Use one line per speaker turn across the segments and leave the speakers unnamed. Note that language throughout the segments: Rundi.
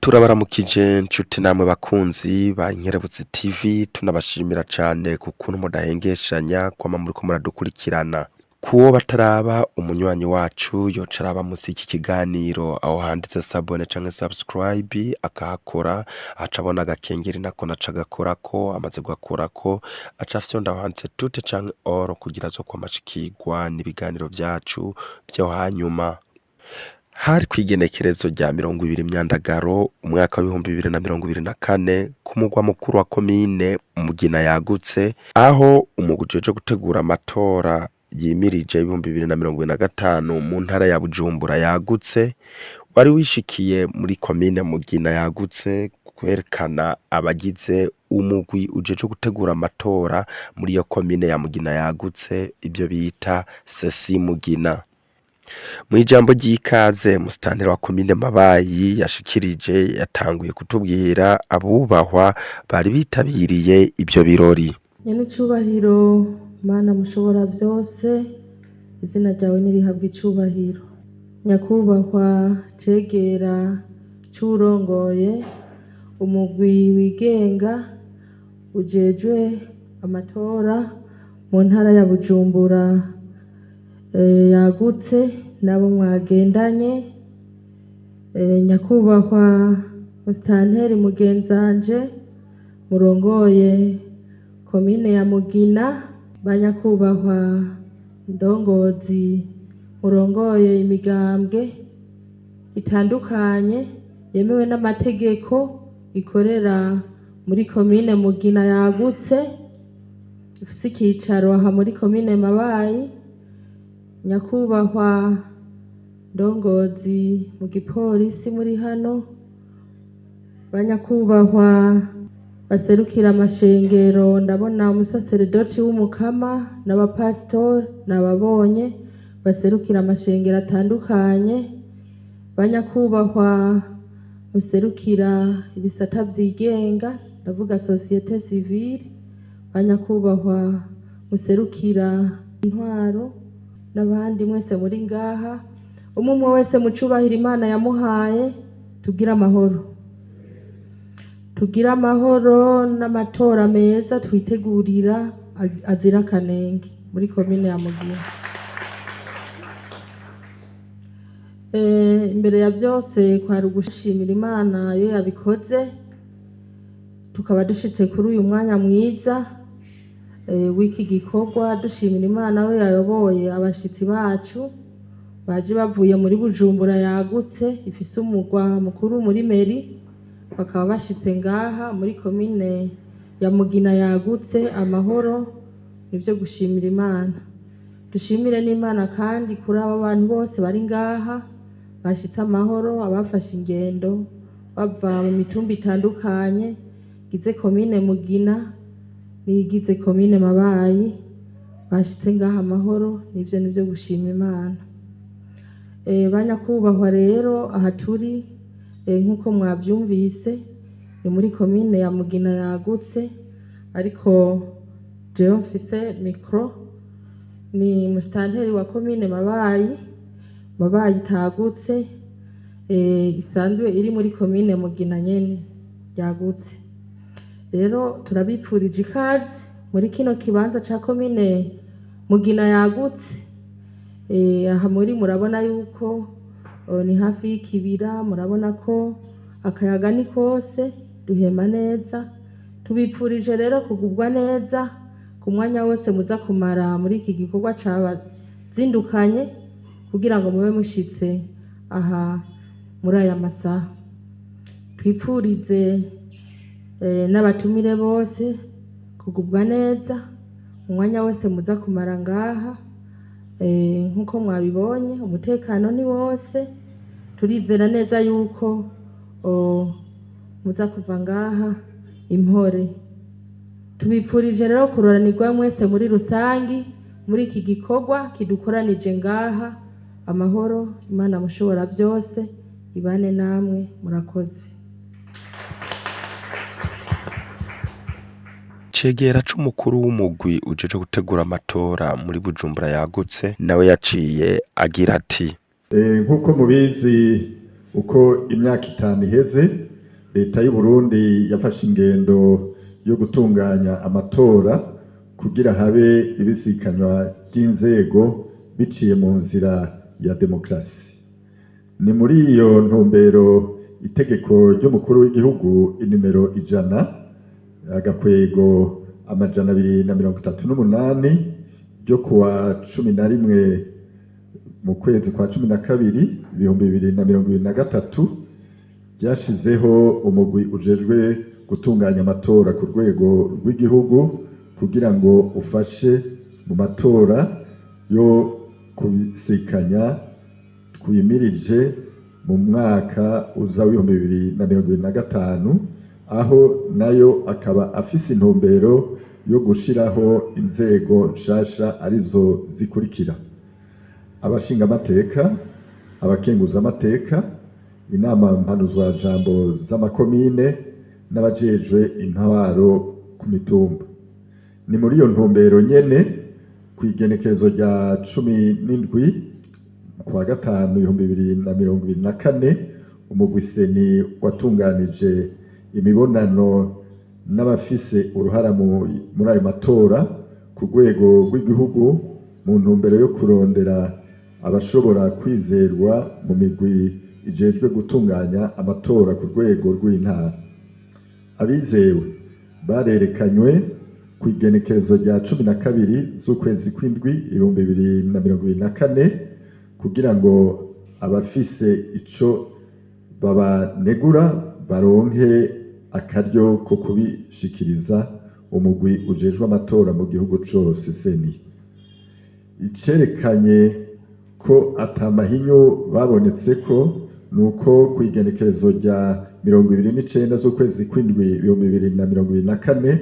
Turabaramukije nshuti namwe bakunzi ba Inkerebutsi TV tunabashimira cane kukuntu mudahengeshanya kwama muriko muradukurikirana. Kuwo bataraba umunywanyi wacu yoca araba musi y'iki kiganiro aho handitse sabone canke subscribe akahakora aca abona agakengeri nako naca agakorako amaze kugakorako aca afyonda aho handitse tute canke all kugira azokwame ashikirwa n'ibiganiro vyacu vyo hanyuma. Hari kw'igenekerezo rya 20 Myandagaro umwaka w'ibihumbi 2024 ku mugwa mukuru wa komine Mugina yagutse, aho umugwi ujejwe gutegura amatora yimirije 2025 mu ntara ya Bujumbura yagutse, wari wishikiye muri komine Mugina yagutse kwerekana abagize umugwi ujejwe gutegura amatora muri iyo komine ya Mugina yagutse, ivyo bita Sesi Mugina. Mw'ijambo ry'ikaze musitanteri wa komine Mabayi yashikirije yatanguye kutubwira abubahwa bari bitabiriye ivyo birori.
Nyen'icubahiro Mana mushobora vyose, izina ryawe nirihabwe icubahiro. Nyakubahwa cegera c'uwurongoye umugwi wigenga ujejwe amatora mu ntara ya Bujumbura yagutse n'abo mwagendanye, nyakubahwa musitanteri mugenzanje murongoye komine ya Mugina, banyakubahwa ndongozi murongoye imigambwe itandukanye yemewe n'amategeko ikorera muri komine Mugina yagutse, ifise ikicaro aha muri komine Mabayi, nyakubahwa ndongozi mu gipolisi muri hano, banyakubahwa baserukira amashengero, ndabona umusaseredoti w'umukama n'abapasitori nababonye baserukira amashengero atandukanye, banyakubahwa muserukira ibisata vyigenga, ndavuga societe civile, banyakubahwa muserukira intwaro n'abandi mwese muri ngaha, umwe umwe wese mu cubahiro Imana yamuhaye, tugire amahoro, tugire amahoro n'amatora meza twitegurira azira akanenge muri komine ya Mugina. Imbere ya vyose kwari ugushimira Imana yo yabikoze, tukaba dushitse kuri uyu mwanya mwiza w'iki gikorwa, dushimira Imana we yayoboye abashitsi bacu baje bavuye muri Bujumbura yagutse ifise umugwa mukuru muri Meri, bakaba bashitse ngaha muri komine ya Mugina yagutse amahoro, nivyo gushimira Imana. Dushimire n'Imana kandi kuri aba bantu bose bari ngaha bashitse amahoro, abafashe ingendo bava mu mitumba itandukanye igize komine Mugina n'iyigize komine Mabayi, bashitse ngaha amahoro, nivyo nivyo gushima Imana. Banyakubahwa rero aha turi nkuko mwavyumvise ni muri komine ya Mugina yagutse, ariko jewe mfise micro ni musitanteri wa komine Mabayi, Mabayi itagutse, isanzwe iri muri komine Mugina nyene yagutse. Rero turabipfurije ikaze muri kino kibanza ca komine Mugina yagutse. Aha muri murabona yuko ni hafi y'ikibira, murabona ko akayaga ni kose, duhema neza. Tubipfurije rero kugubwa neza ku mwanya wose muza kumara muri iki gikorwa cabazindukanye, kugira ngo mube mushitse aha muri aya masaha. Twipfurize n'abatumire bose kugubwa neza umwanya wose muza kumara ngaha. Nkuko mwabibonye umutekano ni wose, turizera neza yuko muza kuva ngaha impore. Tubipfurije rero kuroranirwa mwese muri rusangi muri iki gikorwa kidukoranije ngaha amahoro. Imana mushobora byose ibane namwe, murakoze.
Cegera c'umukuru w'umugwi ujeje gutegura amatora muri Bujumbura yagutse nawe yaciye agira ati:
Nk'uko mubizi, uko imyaka 5 iheze Leta y'u Burundi yafashe ingendo yo gutunganya amatora kugira habe ibisikanywa ry'inzego biciye mu nzira ya demokarasi. Ni muri iyo ntumbero itegeko ry'umukuru w'igihugu inimero 100 agakwego 238 ryo kuwa 11 mu kwezi kwa 12 2023 ryashizeho umugwi ujejwe gutunganya amatora ku rwego rw'igihugu kugira ngo ufashe mu matora yo kubisikanya twimirije mu mwaka uza w'2025, aho nayo akaba afise intumbero yo gushiraho inzego nshasha arizo zikurikira: abashingamateka, abakenguzamateka, inama mpanuzwajambo z'amakomine n'abajejwe intwaro ku mitumba. Ni muri iyo ntumbero nyene kw'igenekerezo rya 17 kuwa gatanu 2024 umugwi CENI watunganije imibonano n'abafise uruhara muri ayo matora ku rwego rw'igihugu mu ntumbero yo kurondera abashobora kwizerwa mu migwi ijejwe gutunganya amatora ku rwego rw'intara. Abizewe barerekanywe kw'igenekerezo rya 12 z'ukwezi kw'indwi 2024 kugira ngo abafise ico babanegura baronke akaryo ko kubishikiriza umugwi ujejwe amatora mu gihugu cose CENI. Icerekanye ko atamahinyu babonetse ko nuko kw'igenekerezo rya 29 z'ukwezi kw'indwi 2024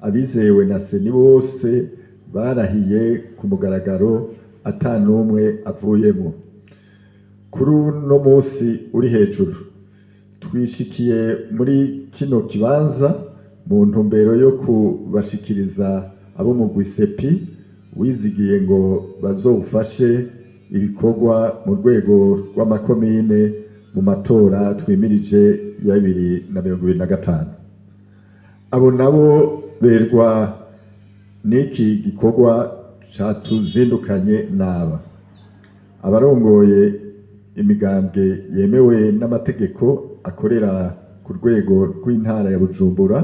abizewe na CENI bose barahiye ku mugaragaro ata n'umwe avuyemwo. Kuri uno musi uri hejuru twishikiye muri kino kibanza mu ntumbero yo kubashikiriza abo mugwi CEPI wizigiye ngo bazowufashe ibikorwa mu rwego rw'amakomine mu matora twimirije ya 2025. Abo nabo berwa n'iki gikorwa catuzindukanye naba: abarongoye imigambwe yemewe n'amategeko akorera ku rwego rw'intara ya Bujumbura,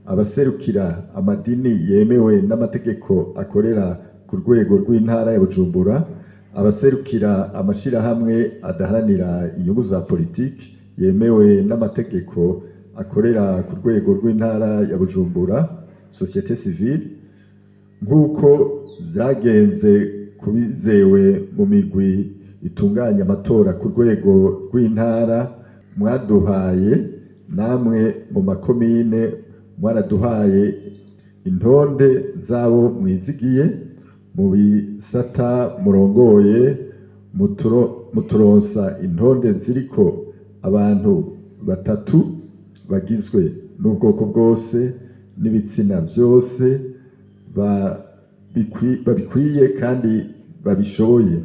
abaserukira amadini yemewe n'amategeko akorera ku rwego rw'intara ya Bujumbura, abaserukira amashirahamwe adaharanira inyungu za politiki yemewe n'amategeko akorera ku rwego rw'intara ya Bujumbura, société civile, nk'uko vyagenze kubizewe mu migwi itunganya amatora ku rwego rw'intara. Mwaduhaye namwe mu makomine mwaraduhaye intonde z'abo mwizigiye mu bisata murongoye, muturonsa intonde ziriko abantu batatu bagizwe n'ubwoko bwose n'ibitsina vyose babikwiye kandi babishoboye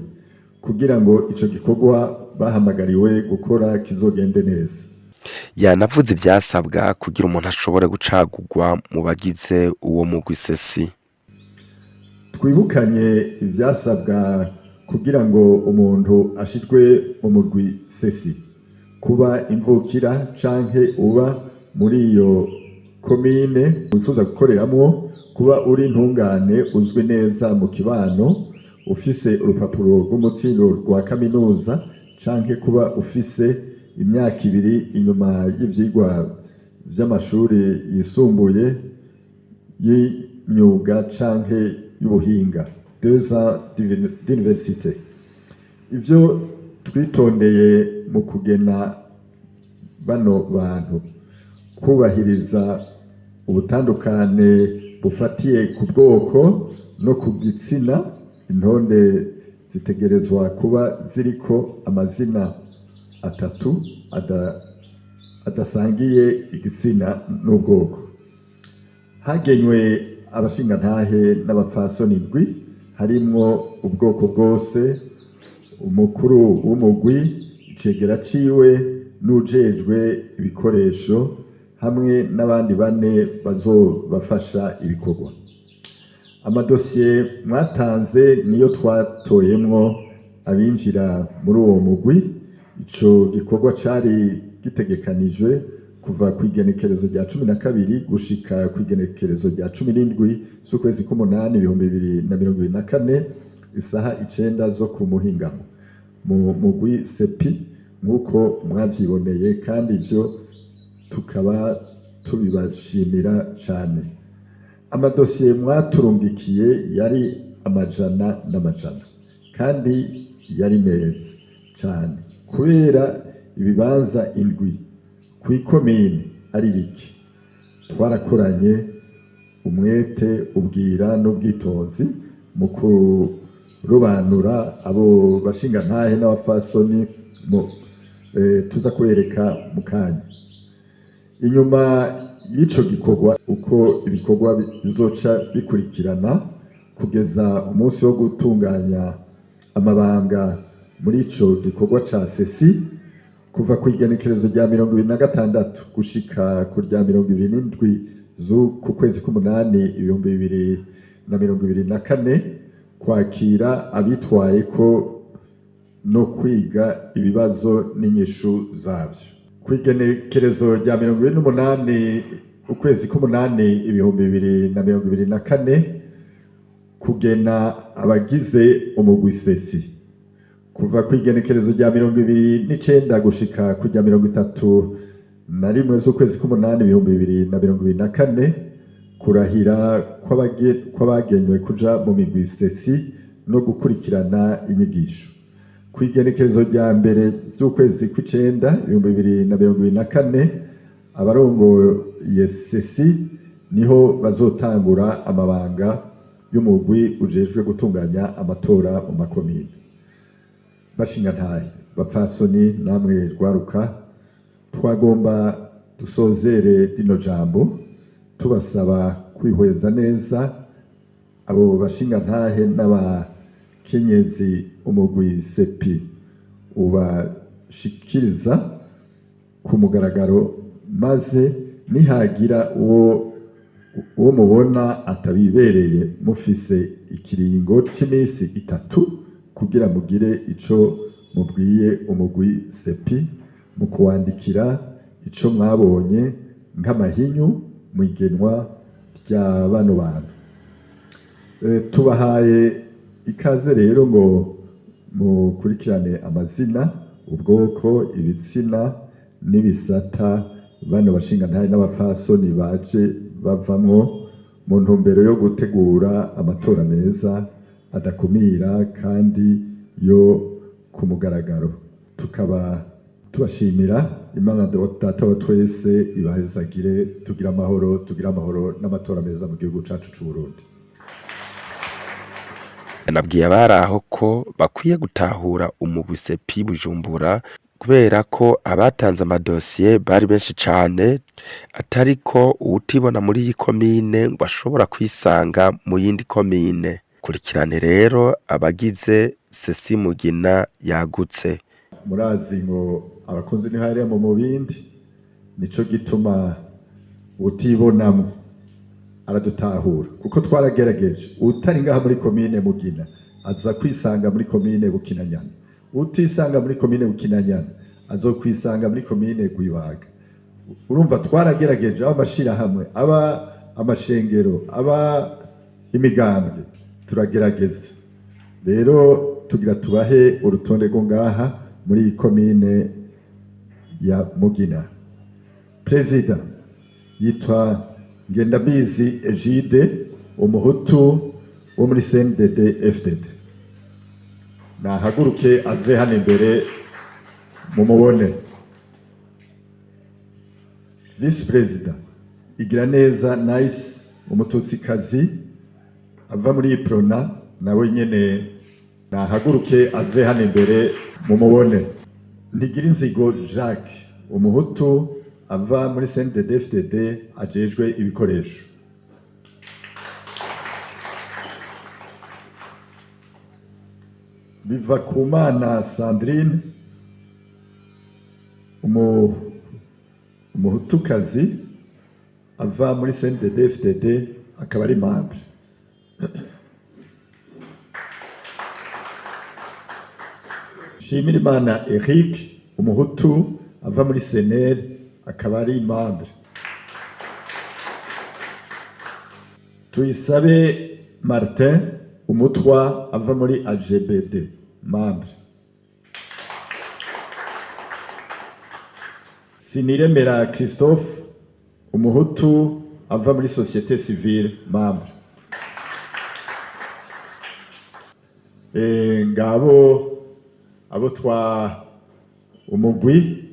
kugira ngo ico gikorwa bahamagariwe gukora kizogende neza.
Yanavuze ivyasabwa kugira umuntu ashobore gucagurwa mu bagize uwo mugwi CECI.
Twibukanye ivyasabwa kugira ngo umuntu ashirwe mu murwi CECI: kuba imvukira canke uba muri iyo komine wifuza gukoreramwo, kuba uri intungane uzwi neza mu kibano, ufise urupapuro rw'umutsindo rwa kaminuza, canke kuba ufise imyaka 2 inyuma y'ivyigwa vy'amashuri yisumbuye y'imyuga canke y'ubuhinga, 2 ans d'université. Ivyo twitondeye mu kugena bano bantu: kubahiriza ubutandukane bufatiye ku bwoko no ku gitsina, intonde zitegerezwa kuba ziriko amazina atatu adasangiye igitsina n'ubwoko. Hagenywe abashingantahe n'abapfasoni indwi harimwo ubwoko bwose, umukuru w'umugwi, icegera ciwe. n'ujejwe ibikoresho hamwe n'abandi bane bazobafasha ibikorwa. Amadosiye mwatanze niyo twatoyemwo abinjira muri uwo mugwi. Ico gikorwa cari gitegekanijwe kuva kw'igenekerezo rya 12 gushika kw'igenekerezo rya 17 z'ukwezi k'umunani 2024 isaha 9 zo ku muhingamo mu mugwi sepi, nk'uko mwavyiboneye, kandi ivyo tukaba tubibashimira cane. Amadosiye mwaturungikiye yari amajana n'amajana kandi yari meza cane, kubera ibibanza 7 kw'ikomine ari bike. Twarakoranye umwete, ubwira n'ubwitonzi mu kurobanura abo bashingantahe n'abafasoni tuza kubereka mu kanya. Inyuma y'ico gikorwa, uko ibikorwa bizoca bikurikirana kugeza umunsi wo gutunganya amabanga muri ico gikorwa ca sesi, kuva kw'igenekerezo rya 26 gushika ku rya 27 z'uku kwezi k'umunani 2024, kwakira abitwaye ko no kwiga ibibazo n'inyishu zavyo. Kw'igenekerezo rya 28 ukwezi k'umunani 2024, kugena abagize umugwi sesi. Kuva kw'igenekerezo rya 29 gushika ku rya 31 z'ukwezi k'umunani 2024, kurahira kw'abagenywe kuja mu migwi sesi no gukurikirana inyigisho. Kw'igenekerezo rya 1 z'ukwezi kw'icenda 2024, abarongoye sesi niho bazotangura amabanga y'umugwi ujejwe gutunganya amatora mu makomine. Bashingantahe, bapfasoni, namwe rwaruka, twagomba dusozere rino jambo tubasaba kwihweza neza abo bashingantahe n'abakenyezi umugwi sepi ubashikiriza ku mugaragaro, maze nihagira uwo mubona atabibereye, mufise ikiringo c'imisi 3 kugira mugire ico mubwiye umugwi sepi mu kuwandikira ico mwabonye nk'amahinyu mw'igenwa rya bano bantu. Tubahaye ikaze rero ngo mukurikirane amazina, ubwoko, ibitsina n'ibisata bano bashingantahe n'abapfasoni baje bavamwo mu ntumbero yo gutegura amatora meza adakumira kandi yo ku mugaragaro. Tukaba tubashimira. Imana Data wa twese ibahezagire, tugira amahoro, tugira amahoro n'amatora meza mu gihugu cacu c'u Burundi.
Nabwiye abari aho ko bakwiye gutahura umugwi sepi Bujumbura, kubera ko abatanze amadosiye bari benshi cane, atari ko uwutibona muri iyi komine ngo ashobora kwisanga mu yindi komine. Kurikirane rero abagize sesi Mugina yagutse.
Murazi ngo abakunzi ni hariya mu mubindi, nico gituma utibonamwo aradutahura, kuko twaragerageje. Utari ngaha muri komine Mugina aza kwisanga muri komine Bukinanyana, utisanga muri komine Bukinanyana azokwisanga muri komine Rwibaga. Urumva twaragerageje, aba amashirahamwe, aba amashengero, aba imigambwe, turagerageza. Rero tugira tubahe urutonde rwo ngaha muri iyi komine ya Mugina. Perezida yitwa Ngendabizi Egide, umuhutu wo muri CNDD FDD. Nahaguruke aze hano imbere mumubone. Vice Perezida Igiraneza Nice, umututsikazi ava muri Iprona, nawe nyene nahaguruke aze hano imbere mumubone. Ntigirinzigo Jacques, umuhutu ava muri CNDD FDD, ajejwe ibikoresho. Bivakumana Sandrine, umuhutukazi ava muri CNDD-FDD akaba ari membre. Nshimirimana Eric, umuhutu ava muri CNL akaba ari membre. Tuyisabe Martin, umutwa ava muri AGBD, membre. Siniremera Christophe, umuhutu ava muri société civile, membre. Ngabo abo twa umugwi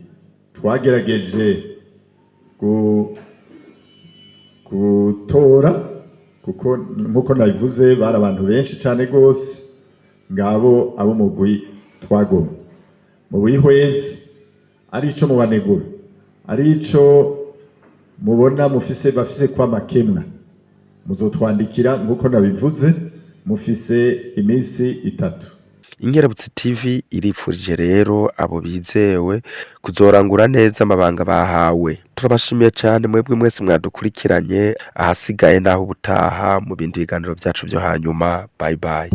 twagerageje gutora, kuko nkuko nabivuze bari abantu benshi cane gose. Ngabo abo mugwi twagomwe mu bihwezi, ari ico mubanegura, ari ico mubona mufise bafise kwa makemwa, muzotwandikira nkuko nabivuze, mufise iminsi 3.
Inkerebutsi TV iripfurije rero abo bizewe kuzorangura neza amabanga bahawe. Turabashimiye cyane mwebwe mwese mwadukurikiranye, ahasigaye naho ubutaha mu bindi biganiro byacu byo hanyuma. Bye bye.